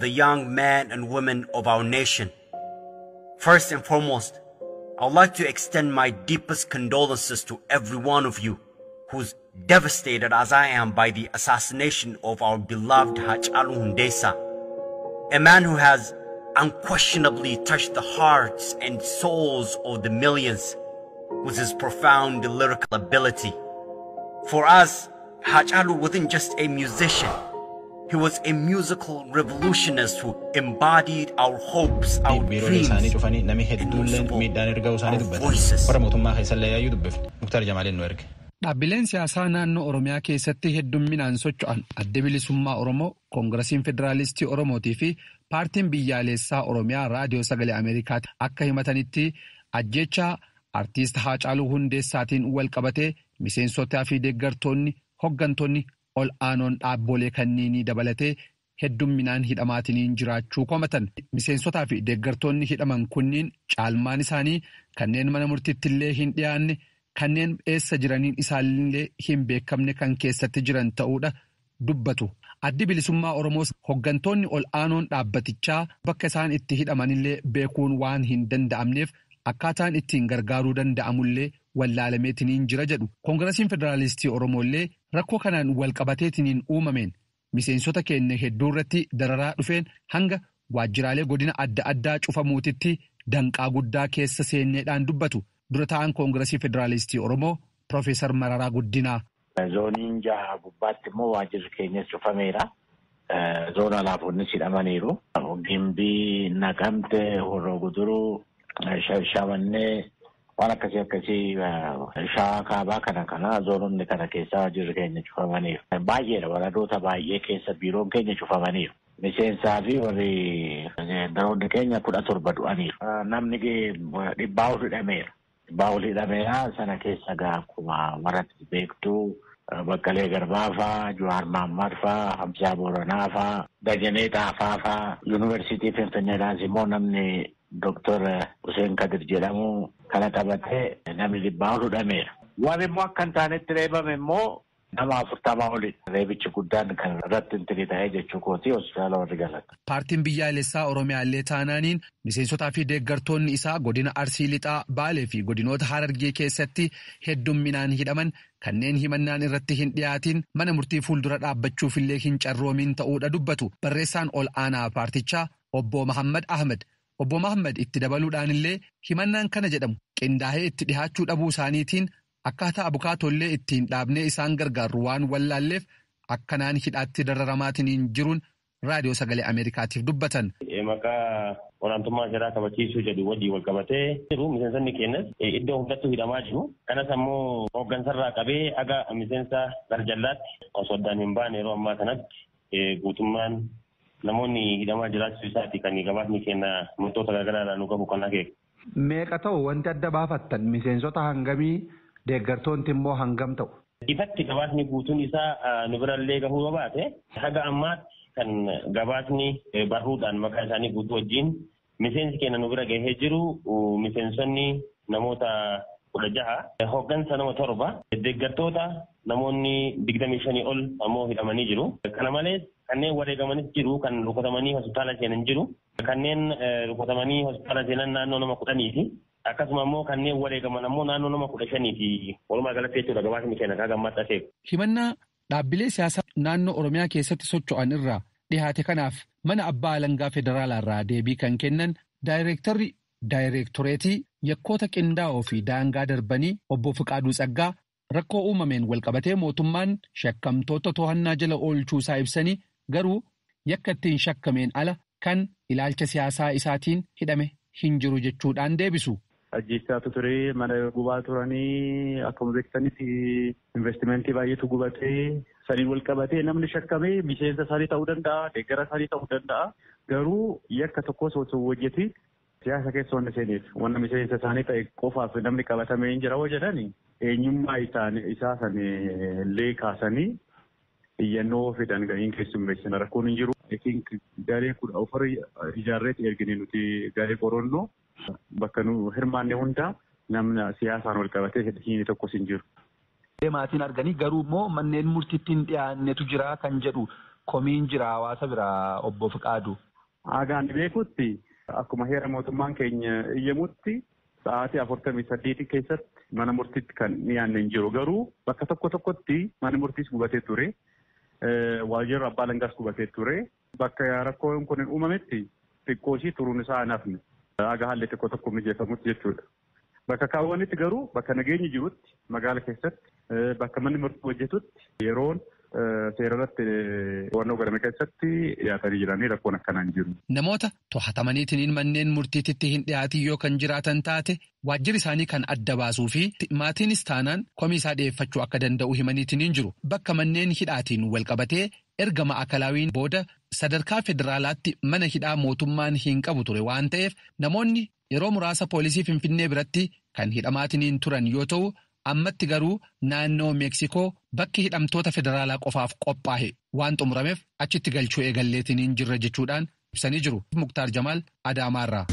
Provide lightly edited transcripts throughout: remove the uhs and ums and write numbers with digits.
the young men and women of our nation. First and foremost, I would like to extend my deepest condolences to every one of you who's devastated as I am by the assassination of our beloved Hachalu Hundessa, a man who has unquestionably touched the hearts and souls of the millions with his profound lyrical ability. For us, Hachalu wasn't just a musician. He was a musical revolutionist who embodied our hopes, our Biiroolee isaanii dreams, cufanii namni hedduulleen and most of all, miidhaan erga isaanii our dubbatan. voices. Warra mootummaa keessallee yaayyuu dubbifne. Muktaar Jamaaliin nu erge. Dhaabbileen siyaasaa naannoo Oromiyaa keessatti heddumminaan socho'an Adda Bilisummaa Oromoo, Koongirasiin Federaalistii Oromootii fi Paartiin Biyyaalessaa Oromiyaa Raadiyoo Sagalee Ameerikaatti akka himatanitti ajjeechaa Artiist Haacaaluu Hundeessaatiin wal qabatee miseensotaa fi deeggartoonni hoggantoonni ol aanoon dhaabbolee kanniinii dabalatee heddumminaan hidhamaatiniin jiraachuu komatan. Miseensotaa fi deeggartoonni hidhaman kunniin caalmaan isaanii kanneen mana murtiittillee hin dhiyaanne, kanneen eessa jiraniin isaanillee hin beekamne kan keessatti jiran ta'uudha dubbatu. Addi Bilisummaa Oromoos hoggantoonni ol aanoon dhaabbatichaa bakka isaan itti hidhamanillee beekuun waan hin danda'amneef akkaataan ittiin gargaaruu danda'amullee wallaalameetiniin jira jedhu. Koongirasiin Federaalistii Oromoollee rakkoo kanaan walqabateetiniin uumameen miseensota keenya hedduu irratti dararaa dhufeen hanga waajjiraalee godina adda addaa cufamuutitti danqaa guddaa keessa seenneedhaan dubbatu. Dura ta'an Koongirasii Federaalistii Oromoo Profeesar Mararaa Guddinaa. Zooniin jaha gubbaatti immoo waajjirri keenyas cufameera. Zoona laafonnis hidhamaniiru. Gimbii, Naqamte, Horroo Guduruu, Shaashamannee waan akkasii akkasii shawaa kaabaa kana zoononni kana keessa waajjirri keenya cufamaniiru. Baay'eedha, waradoota baay'ee keessa biiroon keenya cufamaniiru. Miseensaa fi warri daroonni keenya 17 du'aniiru. Namni 100 ol hidhameera. 100 ol hidhameera sana keessa gaa akkuma warratti beektuu Baqqalee Garbaa faa, Jawaar Mahaammad faa, Hamzaa Booranaa faa, Dajanee Xaafaa faa, Yuunivarsiitii Finfinneedhaas immoo namni Dooktor Hussein Kadir jedhamu kana qabatee namni 100 ol hidhameera. Warri immoo akka hin taanetti reebame immoo nama 40 olidha. Reebichi guddaan kan irratti hin ta'ee jechuu kooti hospitaala warri galan. Paartiin Biyyaalessaa Oromiyaallee taanaaniin miseensotaa fi deeggartoonni isaa godina Arsii Lixaa, Baalee fi godinoota Harargee keessatti heddumminaan hidhaman kanneen himannaan irratti hin dhiyaatiin mana murtii fuuldura dhaabbachuufillee hin carroomin ta'uudha dubbatu. Barreessaan ol aanaa paartichaa Obbo Mahammad Ahmed. Obbo Mahammad itti dabaluudhaan illee himannaan kana jedhamu qindaa'ee itti dhihaachuu dhabuu isaaniitiin akkaataa abukaatollee ittiin dhaabnee isaan gargaarru waan wallaalleef akkanaan hidhaatti dararamaatiniin jiruun Raadiyoo Sagalee Ameerikaatiif dubbatan. Maqaa olaantummaa seeraa kabachiisuu jedhu wajjin wal qabatee jiru miseensonni keenyas iddoo hundattuu hidhamaa jiru. Kanas ammoo hooggansarraa qabee haga miseensa garjallaatti osoo addaan hin baane yeroo ammaa kanatti guutummaan namoonni hidhamaa jiraachuu isaati kan gabaasni keenya wantoota garaagaraa nu qabu kan akeeku. Meeqa ta'u wanti adda baafattan, miseensota hangamii, deeggartoonni immoo hangam ta'u? Ifatti gabaasni guutuun isaa nu birallee gahuu yoo baate, haga ammaatti kan gabaasni barruudhaan maqaa isaanii guutuu wajjin miseensi keenya nu bira gahee jiru miseensonni namoota 16, hooggansa nama 7, deeggartoota namoonni 25 ol ammoo hidhamanii jiru. Kana malees kanneen wareegamanis jiru, kan rukutamanii hospitaala seenan jiru. Kanneen rukutamanii hospitaala seenan naannoo nama 10ti. Akkasuma immoo kanneen wareegaman ammoo naannoo nama 15ti. Walumaa galatti jechuudha gabaasni keenya kaa gammaatti akeeku. Himannaa dhaabbilee siyaasaa naannoo Oromiyaa keessatti socho'an irraa dhihaate kanaaf mana abbaa alangaa federaalaa irraa deebii kan kennan daayireektarri daayireektoreetii yakkoota qindaa'oo fi daangaa darbanii Obbo Fiqaaduu Tsaggaa rakkoo uumameen walqabatee mootummaan shakkamtoota to'annaa jala oolchuu isaa ibsanii, garuu yakka ittiin shakkameen ala kan ilaalcha siyaasaa isaatiin hidhame hin jiru jechuudhaan deebisu. Ajjeechaatu ture, mana gubaa turanii, akkuma beektanitti investimentii baay'eetu gubatee, saniin wal qabatee namni shakkamee miseensa isaanii ta'uu danda'a, deeggara isaanii ta'uu danda'a. Garuu yakka tokkos osoo hojjetin siyaasa keessa wanna seeneef, wanna miseensa isaanii ta'e qofaaf namni qabatamee hin jira hoo jedhani, eenyummaa isaa san illee kaasanii iyyannoo fidan ga'in keessummeessina, rakkoon hin jiru. Garee 14 ijaarreetti ergine nuti, garee qorannoo bakka nu hirmaanne hundaa namna siyaasaan wal qabatee hiini tokkos hin jiru. Maatiin arganii garuu immoo manneen murtiitti hin dhiyaannetu jira kan jedhu komiin jira hawaasa biraa, Obbo Fiqaadu. Agaan beekutti akkuma heera mootummaan keenya iyyamutti sa'aatii 48 keessatti mana murtiitti kan dhiyaanne hin jiru. Garuu bakka tokko tokkotti mana murtiis gubatee ture. Waajjirri abbaa alangaas gubatee ture. Bakka rakkoon kun hin uumametti xiqqoo ishii turuun isaa hin hafne. Haga haalli xiqqoo tokko mijeeffamutti jechuudha. Bakka kaawwanitti garuu bakka nageenyi jirutti magaala keessatti bakka manni murtii hojjetutti yeroon seera irratti to'annoo godhame keessatti dhiyaatanii jiranii rakkoon akkanaa hin jiru. Namoota to'atamaniitiin manneen murtiititti hin dhiyaatin yoo kan jiraatan taate waajjirri isaanii kan adda baasuu fi maatiinis taanaan komii isaa dhiyeeffachuu akka danda'u himaniitiin hin jiru. Bakka manneen hidhaatiin walqabatee erga ma'akalaawiin booda sadarkaa federaalaatti mana hidhaa mootummaan hin qabu ture waan ta'eef namoonni yeroo muraasa poolisii Finfinnee biratti kan hidhamaatiniin turan yoo ta'u ammatti garuu naannoo Meeksikoo bakki hidhamtoota federaalaa qofaaf qophaa'e waan xumurameef achitti galchuu eegalleetiniin jirra jechuudhaan ibsanii jiru. Muktaar Jamaal Adaamaarraa.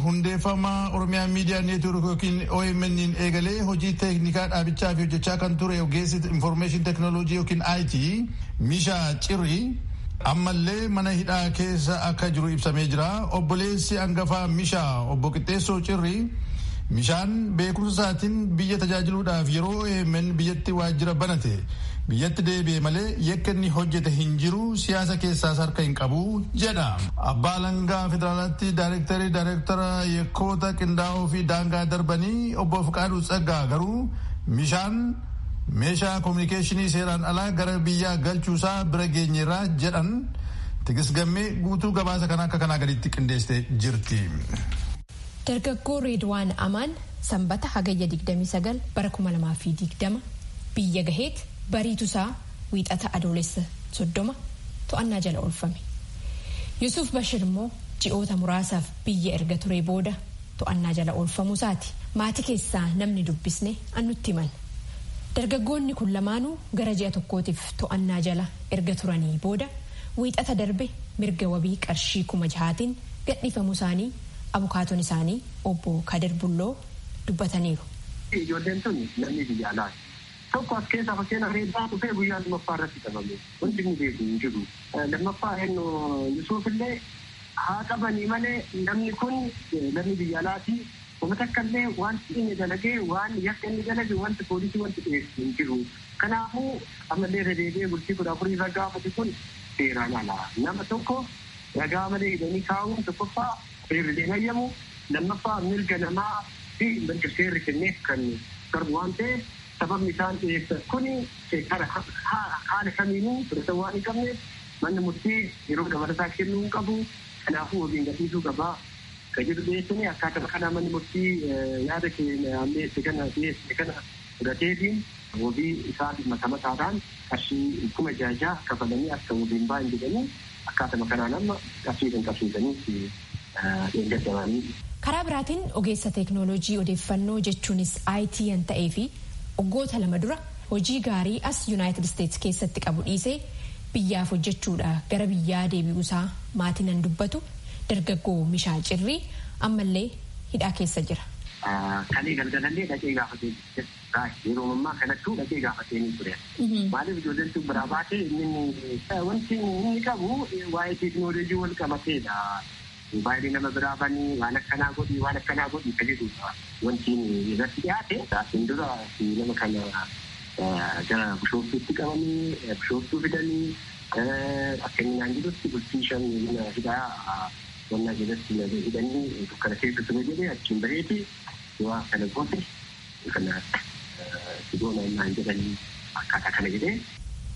Hundeeffama Oromiyaa Miidiyaa Neetwoork yookiin OMN eegalee hojii teeknikaa dhaabichaa fi hojjechaa kan ture ogeessi Information Technology yookiin IT Mishaa Cirrii ammallee mana hidhaa keessa akka jiru ibsamee jira. Obboleessi hangafaa Mishaa obbo Qixxeessoo Cirrii Mishaan beekumsa isaatiin biyya tajaajiluudhaaf yeroo OMN biyyatti waajjira banate biyyatti deebi'e malee yakka inni hojjete hin jiru siyaasa keessaas harka hin qabu jedha. Abbaa Alangaa Federaalaatti Daayirektarii Daayirektara yakkoota qindaa'oo fi daangaa darbanii obbo Fiqaaduu Tsaggaa garuu Mishaan meeshaa koominikeeshinii seeraan alaa gara biyyaa galchuusaa bira geenyeerraa jedhan Tigist Gammee guutuu gabaasa kana akka kanaa gaditti qindeessitee jirti. Dargaggoo Reedwaan Amaan sanbata hagayya 29 bara 2020 biyya gaheet bariitusaa wiixata adoolessa 30 to'annaa jala oolfame. Yuusuf Bashir immoo ji'oota muraasaaf biyya erga ture booda to'annaa jala oolfamuusaati. Maatii keessaa namni dubbisne annutti himan. Dargaggoonni kun lamaanuu gara ji'a tokkootiif to'annaa jala erga turanii booda wiixata darbe mirga wabii qarshii 6,000tiin gadhiifamuu isaanii abukaatoon isaanii obbo Kadir Bulloo dubbataniiru. Ijoolleen tun namni biyya alaati. Tokko as keessaa fakkeenyaaf Reedwaan dhufee guyyaa lammaffaa irratti qabame. Wanti inni beeku hin jiru. Lammaffaa eenyu Yusuuf illee haa qabanii malee namni kun namni biyya alaati. Uummata akka illee wanti inni dalagee waan yakka inni dalage wanti poolisii wanti dhiyeessu hin jiru. Kanaafuu ammallee irra deebi'ee bultii 14 irra gaafate kun seeraan ala. Nama tokko ragaa malee hidhanii kaa'uun tokkoffaa seerri hin ayyamu lammaffaa mirga namaa fi mirga seerri kenneef kan darbu waan ta'eef sababni isaan dhiyeessan kun haala kamiinuu fudhata waan hin qabneef manni murtii yeroo dabalataa kennuu hin qabu. Kanaafuu wabiin gadhiisuu qabaa. Kan jedhu dhiyeessanii akkaataa kana manni murtii yaada keenya ammeesse kana dhiyeessine kana fudhateetiin wabii isaa mata mataadhaan qarshii 6,000 kafalanii akka wabiin ba'an jedhanii akkaatuma kanaan amma qarshii kan qabsiisanii dheengaddamanii. Karaa biraatiin ogeessa teeknooloojii odeeffannoo jechuunis IT kan ta'ee fi waggoota 2 dura hojii gaarii as Yuunaayitid Isteetsi keessatti qabu dhiisee biyyaaf hojjechuudha gara biyyaa deebi'uusaa maatiin an dubbatu dargaggoo Mishaa Cirrii ammallee hidhaa keessa jira. Kalee galgalallee dhaqee gaafatee yeroo ammaa kanattuu dhaqee gaafatee ni ture. Maaliif ijoolleen tun biraa baate inni wanti inni qabu waa'ee teeknooloojii wal qabateedha. Mobaayilii nama biraa banii waan akkanaa godhi waan akkanaa godhi kan jedhudha. Wanti irratti dhiyaate asiin dura nama kana gara bishooftuutti qabanii bishooftuu fidanii akka inni naan jedhutti bultii 5 mana hidhaa wannaa jalatti hidhanii dukkana keessa ture jedhee achiin baheeti waa kana goote kana sigoona naan jedhanii akkaataa kana jedhee.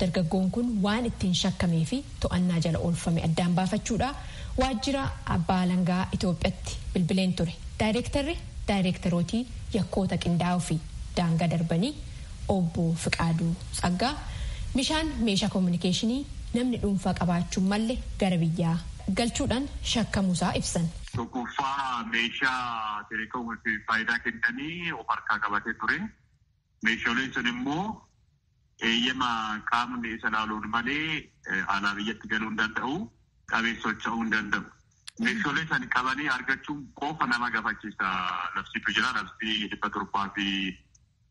Dargaggoon kun waan ittiin shakkamee fi to'annaa jala oolfame addaan baafachuudha waajjira abbaa alangaa Itoophiyaatti bilbileen ture. Daayireektarri daayireektarootii yakkoota qindaa'oo fi daangaa darbanii obbo Fiqaaduu Tsaggaa Mishaan meeshaa koominikeeshinii namni dhuunfaa qabaachuun malle gara biyyaa galchuudhaan shakkamuusaa ibsan. Tokkoffaa meeshaa teleekoomii faayidaa kennanii of harkaa qabatee ture. Meeshaaleen sun immoo eeyyama qaamni isa laaluun malee alaa biyyatti galuu hin danda'u. Qabee socho'uu hin danda'u. Meeshaalee sana qabanii argachuun qofa nama gaafachiisa. Labsiitu jira. Labsii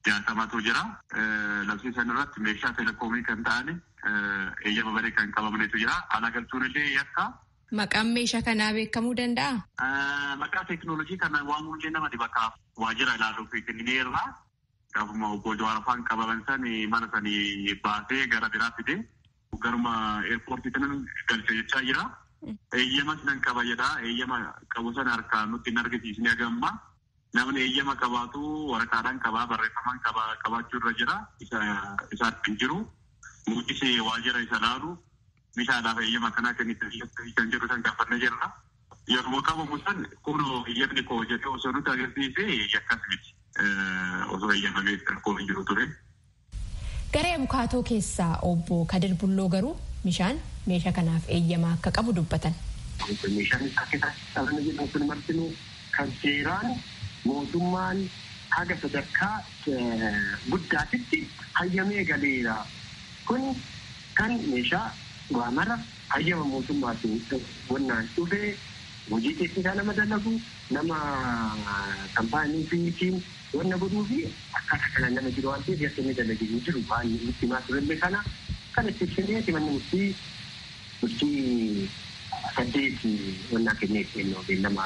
760tu jira. Labsii sana irratti meeshaa teleekoomii kan ta'an eeyyama malee kan qabamnetu jira. Alaa galchuun illee yakka. Maqaan meeshaa kanaa beekamuu danda'a? Maqaa teekinooloojii kana waamuun nama bakka waajjira ilaaluuf kennineerra. Gaafuma obbo Jawaar afaan qabaman sani mana sanii baasee gara biraa fide garuma eerpoortii kanan galche jechaa jira. Eeyyama sinan qaba jedha. Eeyyama qabu sana harkaan nutti hin argisiisne hagamma. Namni eeyyama qabaatu waraqaadhaan qabaa barreeffamaan qabaachuu irra jira. Isa hin jiru. Nutis waajjira isa laalu bishaadhaaf eeyyama akkanaa kennite kan jedhu san gaafannee jirra. Yeroo qabamu san kunoo eeyyamni koo jedhee osoo nutti agarsiise yakkas miti. Osoo eeyyamamee rakkoo hin jiru ture. Garee abukaatoo keessaa obbo Kadir Bulloo garuu bishaan meeshaa kanaaf eeyyama akka qabu dubbatan. Meeshaan isaa keessatti qabame jedhamu kun martinuu kan seeraan mootummaan haga sadarkaa guddaatitti hayyamee galeera. Kun kan meeshaa waa mara hayyama mootummaatiin wannaan dhufee hojii teeknikaa nama dalagu nama kaampaanii fiitiin wanna godhuu fi akkaataa kanaan nama jiru waan ta'eef yakka inni dalagee hin jiru waan nutti himaa turellee kana kan itti ibsinee manni murtii murtii 8 wannaa kennee kennoo beellama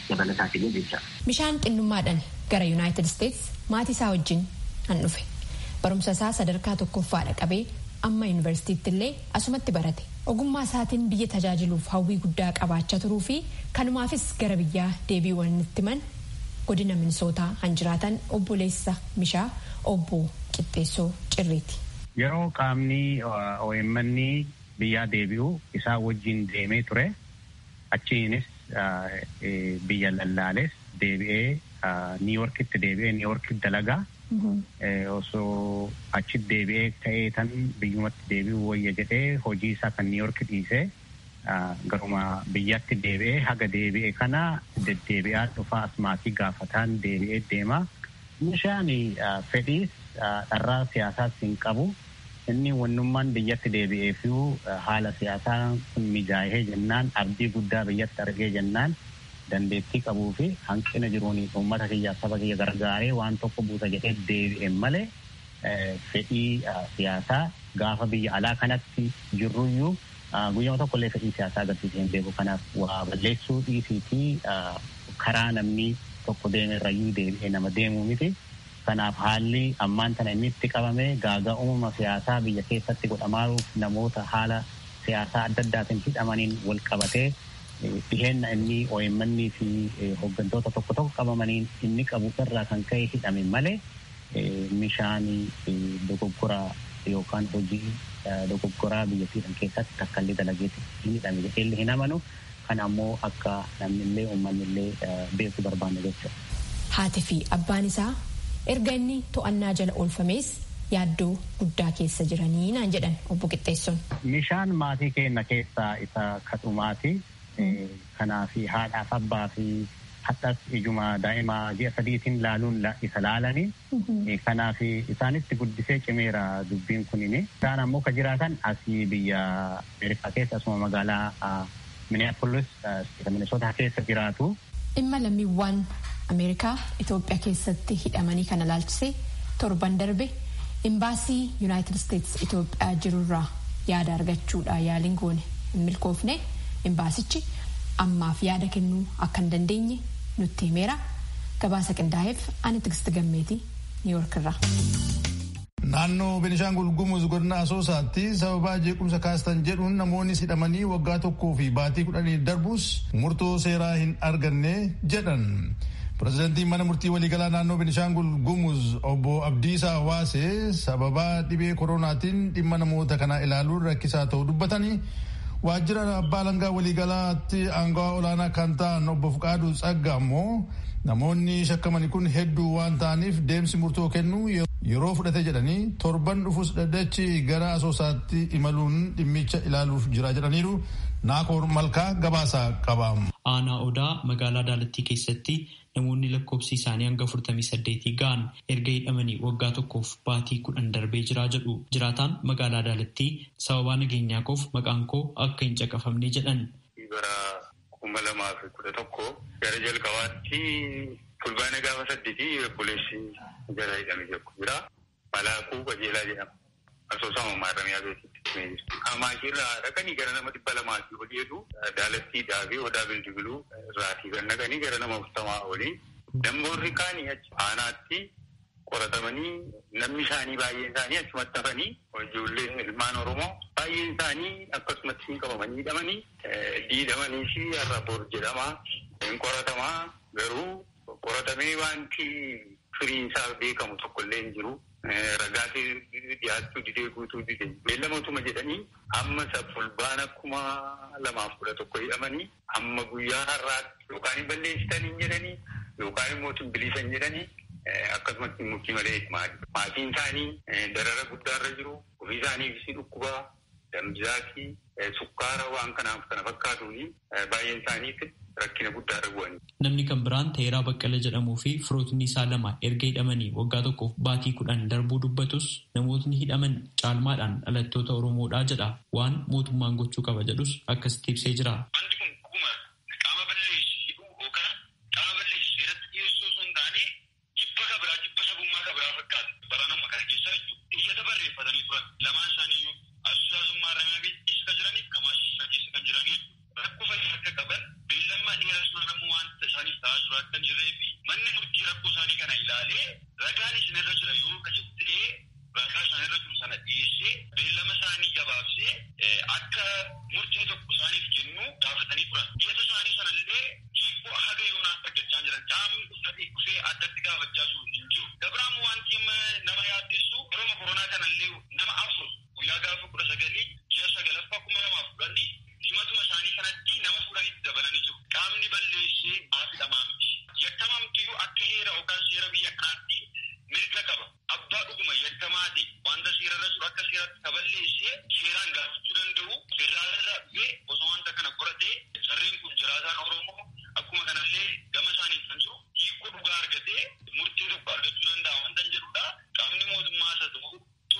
dabalataa kennee jecha. Bishaan xinnummaadhaan gara Yuunaayitid Isteets maatii isaa wajjin han dhufe. Barumsa isaa sadarkaa tokkoffaadha qabee amma yuunivarsiitiitti illee asumatti barate. Ogummaa isaatiin biyya tajaajiluuf hawwii guddaa qabaachaa turuu fi kanumaafis gara biyyaa deebiiwwan itti himan godina Minisootaa han jiraatan obboleessa Mishaa obbo Qixxeessoo Cirriiti. Yeroo qaamni OMN biyyaa deebi'u isaa wajjin deemee ture. Achiinis biyya lallaales deebi'ee Niiworkitti deebi'ee Niiworkitti dalagaa. Osoo achi deebi'ee ka'ee tan biyyumatti deebi'uu wayya jedhee hojii isaa kan Niiworki dhiisee garuma biyyatti deebi'ee haga deebi'e kana deddeebi'aa dhufaa as maatii gaafataan deebi'ee deema. Meeshaan fedhiis dharraa siyaasaas hin qabu. Inni wannummaan biyyatti deebi'eefuu haala siyaasaa kun mijaa'ee jennaan abdii guddaa biyyatti argee jennaan dandeettii qabuu fi hanqina jiruun uummata kiyyaaf saba kiyya gargaaree waan tokko buusa jedhee deebi'e malee fedhii siyaasaa gaafa biyya alaa kanatti jirruyyuu guyyama tokkollee fedhii siyaasaa agarsiisee hin beeku. Kanaaf waa balleessuu dhiisii fi karaa namni tokko deeme irrayyuu deebi'ee nama deemuu miti. Kanaaf haalli ammaan tana inni itti qabame gaagaa uumama siyaasaa biyya keessatti godhamaaruuf namoota haala siyaasaa adda addaatiin hidhamaniin wal qabatee dhiheenna inni OMN fi hooggantoota tokko tokko qabamaniin inni qabu irraa kan ka'e hidhame malee bishaan dogoggora yookaan hojii dogoggoraa biyyattiidhaan keessatti takkallee dalageetti hin hidhame jedheellee hin amanu. Kana ammoo akka namnillee uummanni beeku barbaanna jechuudha. Haatii fi abbaan isaa erga inni to'annaa jala oolfamees yaaddoo guddaa keessa jiranii naan jedhan obbo Qixxeessoon. Bishaan maatii keenya keessaa isa kadhumaati. Kanaaf haadhaaf abbaa fi hadhas ijuma daa'ima ji'a 3tiin laaluun isa laalanii. Kanaaf isaanitti guddisee cimeera dubbiin kunini. Isaan ammoo ka jiraatan asii biyya Ameerikaa keessa asuma magaalaa Minneapolis Minnesota keessa jiraatu. Dhimma lammiiwwan Ameerikaa Itoophiyaa keessatti hidhamanii kana laalchisee torban darbe imbaasii Yuunaayitid Isteets Itoophiyaa jirurraa yaada argachuudha yaaliin goone hin milkoofne. Imbaasichi ammaaf yaada kennuu akka hin dandeenye nutti himeera. Gabaasa qindaa'eef ani Tigisti Gammeetii Niiwoork irraa. Naannoo Benishaangul Gumuz godina Asoosaatti sababa jeequmsa kaastan jedhuun namoonni hidhamanii waggaa 1 fi baatii 10 darbus murtoo seeraa hin arganne jedhan. Pireezidaantiin mana murtii waliigalaa naannoo Benishaangul Gumuz obbo Abdiisaa Waasee sababa dhibee koronaatiin dhimma namoota kanaa ilaaluun rakkisaa ta'uu dubbatanii waajjira abbaa alangaa waliigalaatti aangawaa olaanaa kan ta'an obbo Fuqaaduu Tsagga ammoo namoonni shakkamani kun hedduu waan ta'aniif deemsi murtoo kennuu yeroo fudhate jedhanii torban dhufus dhaddachi gara Asoosaatti imaluun dhimmicha ilaaluuf jira jedhaniiru. Naakoor Malkaa gabaasaa qaba. Aanaa Odaa magaalaa Daalattii keessatti namoonni lakkoofsi isaanii hanga 48 ga'an erga hidhamanii waggaa 1 baatii 10 darbee jiraa jedhu jiraataan magaalaa Daalattii sababaa nageenyaa koof maqaan koo akka hin caqafamne jedhan. Bara 2011 gara jalqabaatti fulbaana gaafa 8 obboleessi jala hidhame tokko jira. Malaakuu Qajeelaa jedhama. Asoosama Maarramiyaa beekitti. nutti himee jira. Kamaashiirraa dhaqanii gara nama 200 olii jedhu Daalattiidhaa fi Odaa Bildibiluu irraatii kan dhaqanii gara nama 40 olii. Namboorri kaanii achi aanaatti qoratamanii namni isaanii baay'een isaanii achumatti hafanii ijoolleen ilmaan Oromoo baay'een isaanii akkasumatti hin qabamanii hidhamanii diidhamanii fi har'a bor jedhama hin qoratamaa garuu qoratamee wanti firiin isaa beekamu tokko illee hin jiru. Ragaatee dhiyaachuu didee guutuu didee beellamatuma jedhanii amma isa fulbaana 2011 hidhamanii amma guyyaa har'aatti yookaan hin balleessitanii jedhanii yookaan immoo bilisan jedhanii akkasumatti murtii malee maatiin isaanii darara guddaarra jiru ofii isaaniifis dhukkubaa dambizaakii sukkaara waan kanaaf kana fakkaatuuni baay'een isaaniif rakkina guddaarra bu'anii. Namni kan biraan Teeraa Baqqala jedhamuu fi firootni isaa lama erga hidhamanii waggaa 1 baatii 10 darbuu dubbatus namootni hidhaman caalmaadhaan dhalattoota Oromoodhaa jedha. Waan mootummaan gochuu qaba jedhus akkasitti ibsee jira. Wanti kun dhuguma qaama balleessi hidhuu yookaan qaama balleessi seeratti dhiyeessuu osoo hin taane jibba kabiraa jibba sabummaa kabiraa fakkaata. Baranuma kana keessaa jechuudha. Iyyata barreeffatanii turan lamaan isaaniiyyuu asosummaa Oromiyaa keessa kan jiraniif Kamaashii keessa kan jiraniif rakkoo fayyaa akka qaban beellammaa dheeraa sun wanta isaaniif ta'aa jiru akka hin jirree fi manni murtii rakkoo isaanii kana ilaalee ragaan isinirra jira yoo kajettee ragaa isaanirra jiru sana dhiyeessee beellama isaanii gabaabsee akka murtii tokko isaaniif kennu gaafatanii turan. Iyyata isaanii sanallee hiikoo haga yoonaa argachaa jiran qaamni uffatee dhufee addatti gaafachaa jiru hin jiru. Gabraam wanti nama yaaddessu yeroo koronaa kanallee nama 4 guyyaa gaafa 19 ji'a 9 2010 himatuma isaanii kanatti nama 10tti dabalanii jiru. Qaamni balleessee haafidhamaa miti. Yakkamamtiyyuu akka heera yookaan seera biyya kanaatti mirga qaba. Abbaa dhuguma yakkamaa ta'e wanta seerarra jiru akka seeratti kaballeessee seeraan gaafachuu danda'u federaalarraa dhufee osoo wanta kana qoratee sarreen kun jiraataan Oromoo akkuma kanallee gama isaaniif kan jiru hiikoo dhugaa argatee murtii tokko argachuu danda'a wanta hin jedhudha. Qaamni mootummaa isa ta'u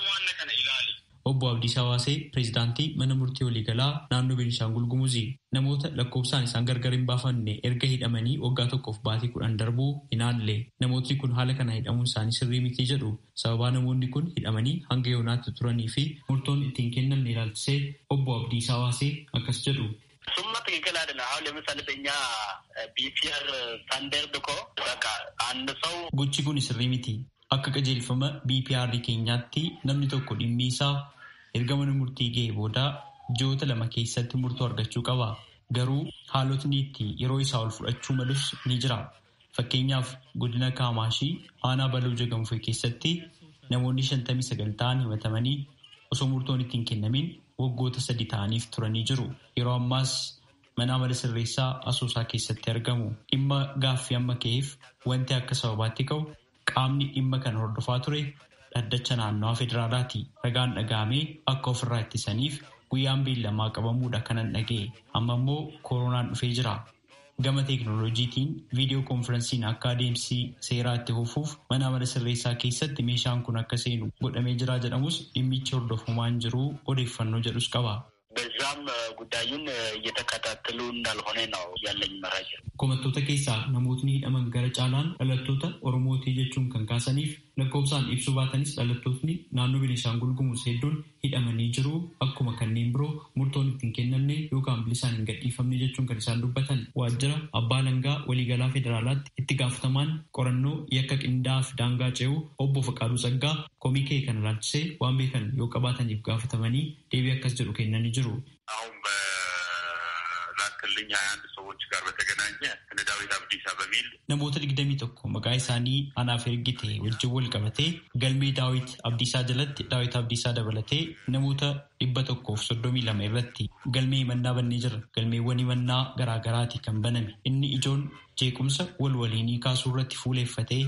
waan kana ilaali. Obbo Abdiisaa Waasee pireezidaantii mana murtii waliigalaa naannoo Beenishaangul Gumuzii namoota lakkoofsaan isaan gargar hin baafanne erga hidhamanii waggaa 1 baatii 10 darbuu hin haalle. Namootni kun haala kana hidhamuun isaanii sirrii miti jedhu. Sababaa namoonni kun hidhamanii hanga yoonaatti turanii fi murtoon ittiin kennamne ilaalchisee Obbo Abdiisaa Waasee akkas jedhu. እሱማ ትክክል አይደለም። አሁን ለምሳሌ በእኛ ቢፒአር ስታንዳርድ እኮ በቃ አንድ ሰው Gochi kun sirrii miti. Akka qajeelfama BPR keenyaatti namni tokko dhimmi isaa erga mana murtii ga'ee booda ji'oota 2 keessatti murtoo argachuu qaba. Garuu haalotni itti yeroo isaa ol fudhachuu malus ni jira. Fakkeenyaaf godina Kaamaashii aanaa Baloo Jagamfoo keessatti namoonni 59 ta'an himatamanii osoo murtoon ittiin kennamin waggoota 3 ta'aniif turanii jiru. Yeroo ammaas mana amala sirreessaa Asoosaa keessatti argamu. Dhimma gaaffii amma ka'eef wanti akka sababaatti ka'u qaamni dhimma kana hordofaa ture dhaddacha naannawaa federaalaati. Ragaan dhaga'amee akka ofirraa ittisaniif guyyaan beellamaa qabamuudha kanan dhaga'e. Amma immoo koronaan dhufee jira. Gama teeknooloojiitiin viidiyoo koonfiransiin akka adeemsi seeraa itti fufuuf mana amala sirreessaa keessatti meeshaan kun akka seenu godhamee jira jedhamus dhimmichi hordofamaa hin jiru odeeffannoo jedhus qaba. በዛም ጉዳዩን እየተከታተሉ እንዳልሆነ ነው ያለኝ መረጃ። Komattoota keessaa namootni hidhaman gara caalaan dhalattoota Oromootii jechuun kan kaasaniif lakkoofsaan ibsuu baatanis dhalattootni naannoo Beenishaangul Gumuz hedduun hidhamanii jiru. Akkuma kanneen biroo murtoon ittiin kennamne yookaan bilisaan hin gadhiifamne jechuun kan isaan dubbatan waajjira abbaa alangaa waliigalaa federaalaatti itti gaafatamaan qorannoo yakka qindaa'aa fi daangaa ce'uu obbo Faqaaduu Tsaggaa komii kee kan ilaalchisee waan beekan yoo qabaataniif gaafatamanii deebii akkas jedhu kennanii jiru. አሁን በላክልኝ 21 ሰዎች ጋር በተገናኘ እነ ዳዊት አብዲሳ በሚል Namoota 21 maqaa isaanii anaaf ergite wajjin wal qabatee galmee Daawit Abdiisaa jalatti Daawit Abdiisaa dabalatee namoota 132 irratti galmee himannaa bannee jira. Galmeewwan himannaa garaagaraati kan baname. Inni ijoon jeequmsa wal waliinii kaasuu irratti fuuleeffatee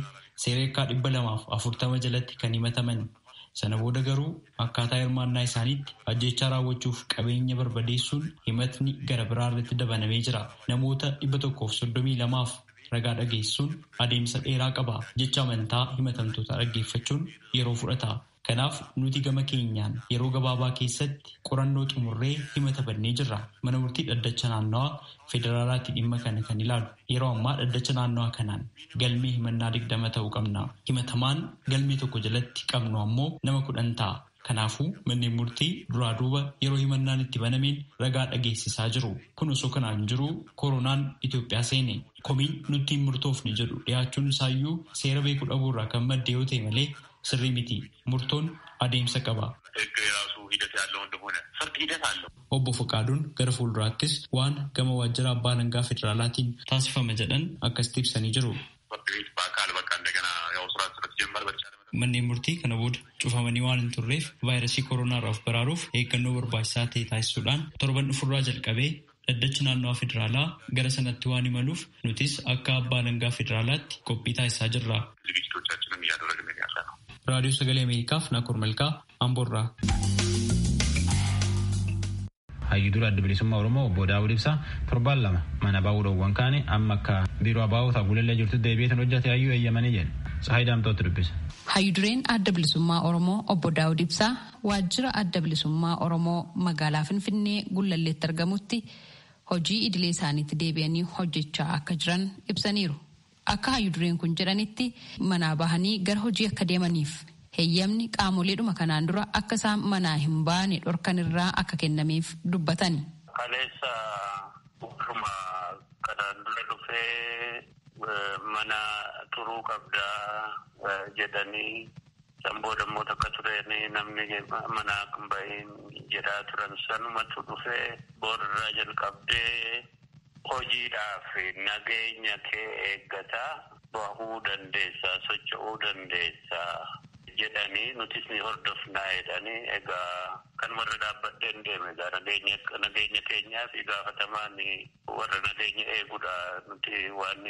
seera yakkaa 240 jalatti kan himataman. Sana booda garuu akkaataa hirmaannaa isaaniitti ajjechaa raawwachuuf qabeenya barbadeessuun himatni gara biraa irratti dabalamee jira. Namoota 132f ragaa dhageessuun adeemsa dheeraa qaba. Jecha amantaa himatamtoota dhaggeeffachuun yeroo fudhata. Kanaaf nuti gama keenyaan yeroo gabaabaa keessatti qorannoo xumurree himata bannee jirra. Mana murtii dhaddacha naannawaa federaalaatti dhimma kana kan ilaalu. Yeroo ammaa dhaddacha naannawaa kanaan galmee himannaa 20 ta'uu qabna. Himatamaan galmee tokko jalatti qabnu ammoo nama 10 ta'a. Kanaafuu manneen murtii duraa duuba yeroo himannaan itti banameen ragaa dhageessisaa jiru. Kun osoo kanaan jiru koronaan Itoophiyaa seene. Komiin nutti hin murtoofne jedhu dhiyaachuun isaayyuu seera beekuu dhabuurraa kan madde yoo ta'e malee sirrii miti. Murtoon adeemsa qaba. Obbo Faqaaduun gara fuulduraattis waan gama waajjira abbaa alangaa federaalaatiin taasifama jedhan akkasitti ibsanii jiru. Manneen murtii kana booda cufamanii waan hin turreef vaayirasii kooronaarraa of baraaruuf eeggannoo barbaachisaa ta'e taasisuudhaan torban dhufurraa jalqabee dhaddachi naannawaa federaalaa gara sanatti waan imaluuf nutis akka abbaa alangaa federaalaatti qophii taasisaa jirra. Raadiyoo Sagalee Ameerikaaf Naakoor Malkaa Amboorraa. Hayyuu adda bilisummaa Oromoo obbo Daawud Ibsaa torbaan lama mana baa'uu dhoowwan kaane amma akka biiroo abaa'otaa gulellee jirtu deebi'eetan hojjate hayyuu eeyyamanii jedhe. Tsahaay Daamtootti dubbise. Hayyudureen adda bilisummaa Oromoo obbo Daawud Ibsaa waajjira adda bilisummaa Oromoo magaalaa Finfinnee Gullalleetti argamutti hojii idilee isaaniitti deebi'anii hojjechaa akka jiran ibsaniiru. Akka hayyudureen kun jedhanitti manaa bahanii gara hojii akka deemaniif heeyyamni qaamoleedhuma kanaan dura akka isaan manaa hin baane dhorkan irraa akka kennameef dubbatani. Kaleessa warruma kanaan dura dhufee mana turuu qabdaa jedhanii san booda immoo takka tureen namni manaa hin bahin jedhaa turan sanumatu dhufee boorraa jalqabdee hojiidhaaf nageenya kee eeggataa bahuu dandeessaa socho'uu dandeessaa. Jedhanii nutis ni hordofnaa jedhanii egaa kan warra dhaabbadheen deeme egaa nageenya keenyaa fi gaafatamaan warra nageenya eegudha nuti waan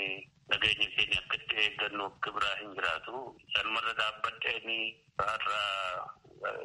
nageenya keenya akka itti eeggannu akka biraa hin jiraatu isaan warra dhaabbadheen har'a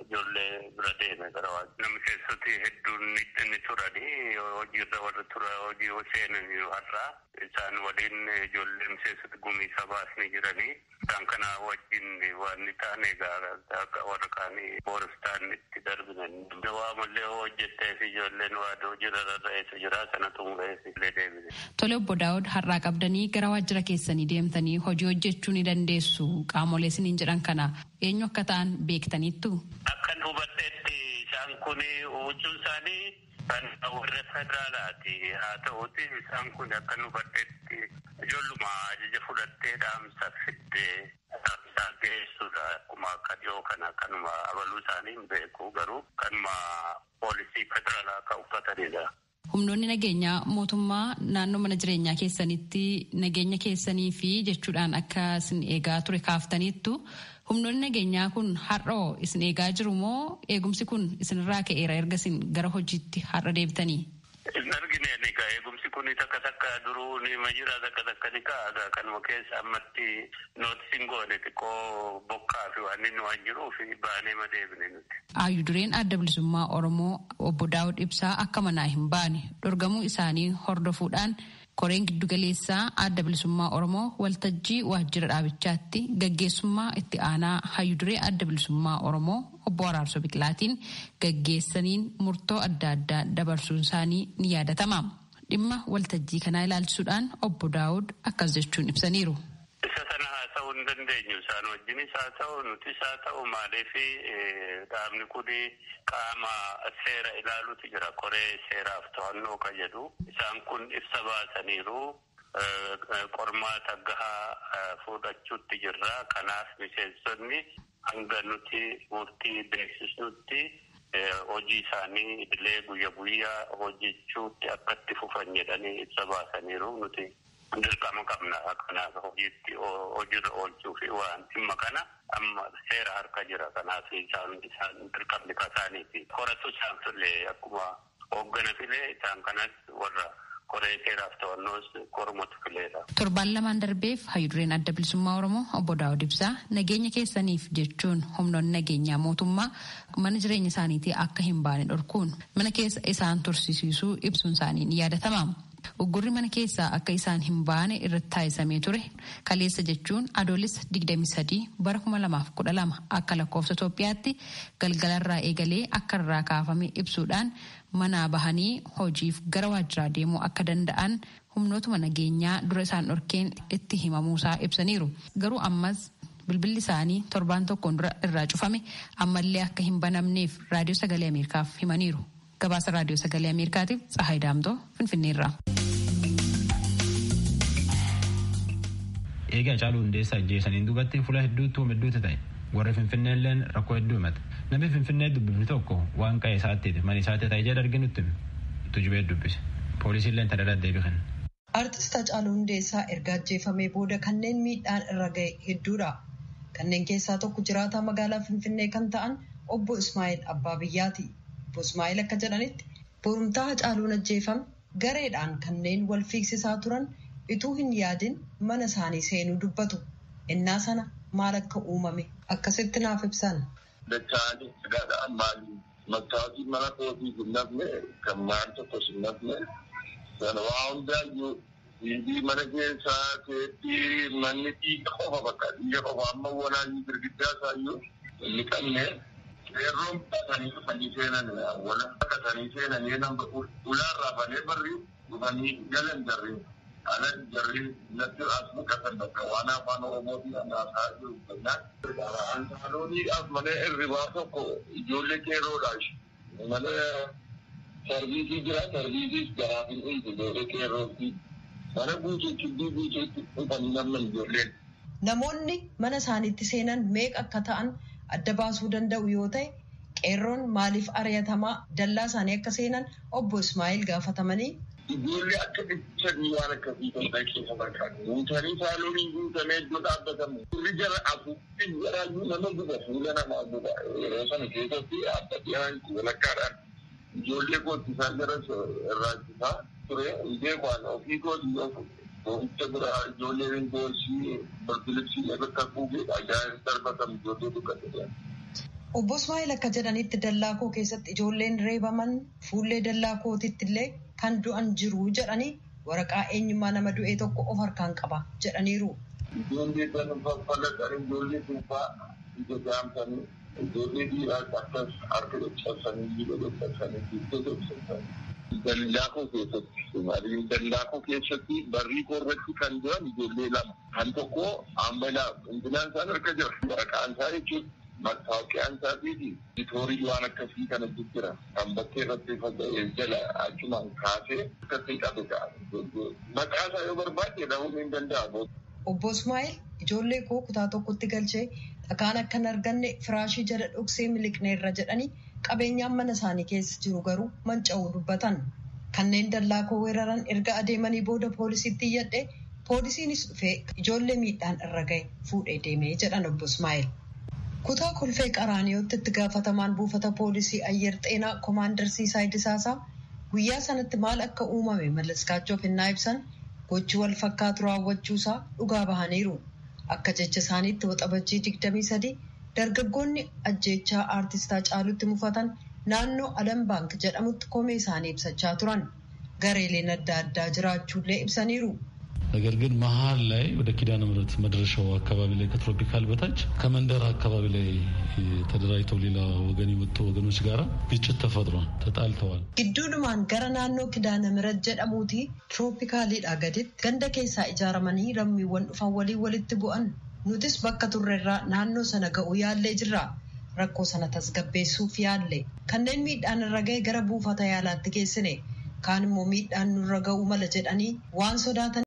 ijoollee bira deeme gara waan namni keessatti hedduun ni turanii hojiirra warra tura hojii seenan har'a isaan waliin ijoollee miseensota gumii sabaas ni jiranii isaan kana wajjin waan ni taane egaa warra kaanii booristaan itti darbine waa mallee hojjettee fi ijoolleen waa hojiirra rarra'eetu jira sana xumureef illee deebine. Tole obbo Daawud har'aa qabdanii gara waajjira keessanii deemtanii hojii hojjechuu ni dandeessu qaamolee isiniin jedhan kana eenyu akka ta'an beektaniittu? Akkan hubadheetti isaan kun huccuun isaanii kan warra federaalaati. Haa ta'uuti isaan kun akkan hubadheetti ijoolluma ajaja fudhattee dhaamsa fiddee dhaamsa geessudha. Akkuma akka dhiyoo kana kanuma abaluu isaanii hin beeku garuu kanuma poolisii federaalaa kan uffatanidha. Humnoonni nageenyaa mootummaa naannoo mana jireenyaa keessanitti nageenya keessanii fi jechuudhaan akka isin eegaa ture kaaftaniittu humnoonni nageenyaa kun har'oo isin eegaa jiru moo eegumsi kun isinirraa ka'eera erga isin gara hojiitti har'a deebitanii? Hin argine egaa eegumsi kun takka takka duruu ni jira takka takka ni ka'a kanuma keessa ammatti nootisiin goone xiqqoo bokkaa fi waan inni waan jiruuf baanee ma deebine nuti. Hayyudureen adda bilisummaa Oromoo obbo Daawud Ibsaa akka manaa hin baane dhorgamuu isaanii hordofuudhaan koreen giddugaleessaa adda bilisummaa Oromoo waltajjii waajjira dhaabichaatti gaggeessummaa itti aanaa hayyuduree adda bilisummaa Oromoo obbo Araarsoo Biqilaatiin gaggeessaniin murtoo adda addaa dabarsuun isaanii ni yaadatama. Dhimma waltajjii kanaa ilaalchisuudhaan obbo Daawud akkas jechuun ibsaniiru. Isa sana haasa'uu hin dandeenyu isaan wajjinis haa ta'u nutis haa ta'u maaliif dhaabni kun qaama seera ilaalutu jira koree seeraaf to'annoo kan jedhu isaan kun ibsa baasaniiru qormaata gahaa fudhachuutti jirra kanaaf miseensonni hanga nuti murtii beeksisnutti hojii isaanii idilee guyya guyyaa hojjechuutti akka itti fufan jedhanii ibsa baasaniiru nuti. Dirqama qabna kanaaf hojiitti hojiirra oolchuu fi waan dhimma kana amma seera harka jira kanaaf isaan dirqamni kasaaniiti. Horatu isaan filee akkuma hooggana filee isaan kanas warra koree seeraaf to'annoos kormatu fileedha. Torbaan lamaan darbeef hayyudureen adda bilisummaa Oromoo obbo Daawud Ibsaa nageenya keessaniif jechuun humnoonni nageenyaa mootummaa mana jireenya isaaniitii akka hin baane dhorkuun mana keessa isaan tursiisuu ibsuun isaanii ni yaadatama. Uggurri mana keessaa akka isaan hin baane irratti taasisamee ture kaleessa jechuun adoolessa 23 bara 2012 akka lakkoofsa Itoophiyaatti galgalarraa eegalee akka irraa kaafame ibsuudhaan manaa bahanii hojiif gara waajjiraa deemuu akka danda'an humnootuma nageenyaa dura isaan dhorkeen itti himamuusaa ibsaniiru. Garuu ammas bilbilli isaanii torbaan tokkoon dura irraa cufame ammallee akka hin banamneef Raadiyoo Sagalee Ameerikaaf himaniiru. Gabaasa Raadiyoo Sagalee Ameerikaatiif Tsahaay Daamtoo Finfinneerraa. Eega Hacaaluu Hundeessaa ajjeesaniin duubatti fuula hedduutti hedduutti ta'e. Warri Finfinnee illeen rakkoo hedduu himate. Namni Finfinnee dubbifni tokko waan qa'ee isaatti mana isaatti ta'e jedha arginutti tujubee dubbise. Poolisiin illee tana deebii kenna. Artist Hacaaluu Hundeessaa erga ajjeefamee booda kanneen miidhaan irra ga'e hedduudha. Kanneen keessaa tokko jiraataa magaalaa Finfinnee kan ta'an obbo Ismaa'eel Abbaa Biyyaati. Obbo Ismaa'eel akka jedhanitti borumtaa Hacaaluun ajjeefame gareedhaan kanneen wal fiigsisaa turan ituu hin yaadin mana isaanii seenuu dubbatu. Innaa sana maal akka uumame akkasitti naaf ibsan. Dacha'anii dhagaadhaan maali? Mattaatii mana kootii hin nafne kan maal tokkos hin nafne sana waa hundaayyuu dhiigii mana keessaa teeppii manni dhiiga qofa bakka dhiiga qofa amma walaayyuu girgiddaa isaayyuu hin dhiqanne qeerroon baqatanii dhufanii seenan wala baqatanii seenanii nama ulaarraa banee barri dhufanii galan jarri ala jarri natti as baqatan bakka waan afaan oromootiin haasaa jiru jennaan. Ansaalooniidhaaf malee hirribaa tokko ijoollee qeerroodhaaf malee sarviisii jira sarviisiis garaaf hin dhiisu ijoollee qeerrootti mana guutuutti guutuutti dhufanii namni ijoolleen. Namoonni mana isaaniitti seenan meeqa akka ta'an adda baasuu danda'u yoo ta'e qeerroon maaliif ari'atamaa dallaa isaanii akka seenan obbo Ismaa'eel gaafatamanii. Ijoollee akka dhibbisanii waan akkasii kan ta'e keessa barbaadu. Guutanii saalooniin guutamee iddoo dhaabbatamu. Turri jara afuuffin jaraayyuu nama guba fuula namaa guba. Yeroo sana keessatti dhaabbatee walakkaadhaan ijoollee koottisaa jara irraachisaa ture. Beekwaan ofii kootii of boo'icha biraa ijoollee boorsii barbilibsii bakka buugee ajaa'ib darbatamu ijoollee dukkate. Obbo Ismaa'eel akka jedhanitti dallaa koo keessatti ijoolleen reebaman fuullee dallaa kootitti illee kan du'an jiru jedhanii waraqaa eenyummaa nama du'ee tokko of harkaan qaba jedhaniiru. Ijoollee kan faffalaqan ijoollee duubaa ija jaamsanii ijoollee dhiiraa akkas harka caccabsanii jila caccabsanii jila caccabsanii. Dallaa koo keessatti dallaa koo keessatti barrii koo irratti kan du'an ijoollee lama kan tokko ammalaa hundinaan isaan harka jira waraqaan isaa jechuudha. Mattaawoqiyaan isaatii fi toorii waan akkasii kana jira. Kan bakkee irratti faca'ee jala achumaan kaasee akkasii qabe ta'a. Maqaa isaa yoo barbaade dhahuun hin danda'amu. Obbo Ismaa'eel ijoollee koo kutaa tokkotti galchee dhakaan akka hin arganne firaashii jala dhoksee miliqneerra jedhanii qabeenyaan mana isaanii keessa jiru garuu manca'uu dubbatan. Kanneen dallaa koo weeraran erga adeemanii booda poolisiitti iyyadhe poolisiinis dhufee ijoollee miidhaan irra ga'e fuudhee deemee jedhan obbo Ismaa'eel. Kutaa kolfee qaraaniyootti itti gaafatamaan buufata poolisii ayyer xeenaa koomaandar Siisaay Disaasaa guyyaa sanatti maal akka uumame mallaskaachuuf hinnaa ibsan gochi wal fakkaatu raawwachuusaa dhugaa bahaniiru. Akka jecha isaaniitti waxabajjii 23 dargaggoonni ajjeechaa aartistaa Haacaaluutti mufatan naannoo Alam Baank jedhamutti komee isaanii ibsachaa turan. Gareeleen adda addaa jiraachuullee ibsaniiru. ነገር ግን መሀል ላይ ወደ ኪዳነ ምሕረት መድረሻው አካባቢ ላይ ከትሮፒካል በታች ከመንደር አካባቢ ላይ ተደራጅተው ሌላ ወገን የመጡ ወገኖች ጋር ግጭት ተፈጥሯል። ተጣልተዋል። Gidduudhumaan gara naannoo Kidaana Mirat jedhamuuti tirooppikaaliidha gaditti ganda keessaa ijaaramanii lammiiwwan dhufan waliin walitti bu'an. Nutis bakka turrerraa naannoo sana ga'uu yaallee jirra. Rakkoo sana tasgabbeessuuf yaalle. Kanneen miidhaan irra ga'e gara buufata yaalaatti geessine. Kaan immoo miidhaan nurra ga'uu mala jedhanii waan sodaatan